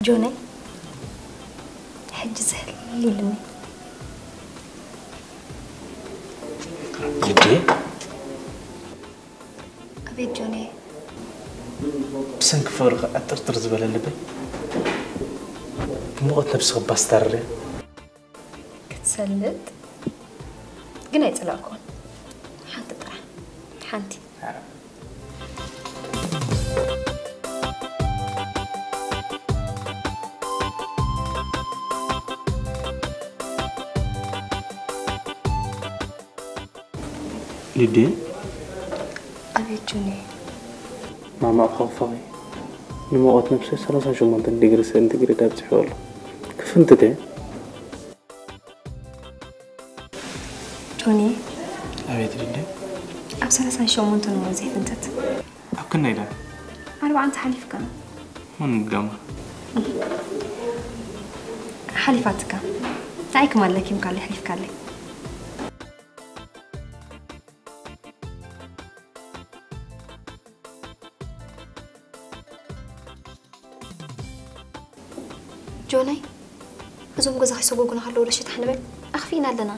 ጆነይ፣ ሕጂ ዝህል ኢሉኒ። ልድየ፣ ኣቤት ጆነይ። ብሰንኪ ፍቕሪ ክዕጥርጥር ዝበለ ልበይ ብሙቐት ነብሲ ክባስታርር እየ። ክትሰልጥ ግን ኣይጸላእኩዎን። ሓንቲ ጥራሕ፣ ሓንቲ። ልድየ፣ ኣቤት ጆኒ። ማማ እኮ ክፈኺ ንሙቐት ነብሰይ ሰላሳን ሸሞንተን ዲግሪ ሴንቲግሬድ ኣብፂሑ ኣሎ። ክፍንትት እየ። ጆኒ፣ ኣቤት ልድየ። ኣብ ሰላሳን ሸሞንተን እሞ ዘይፍንትት። ኣብ ክንደይ ኢላ? ኣርባዓ እንተ ሓሊፍካ። መን ምድጋማ? ሓሊፋትካ። ንዓይ ክማን ለኪምካለይ፣ ሓሊፍካለይ። ጆነይ፣ እዞም ገዛ ከይሰጎጉና ከለዉ ዶ ሽታሕ ንበል? ኣኽፊእና ኣለና።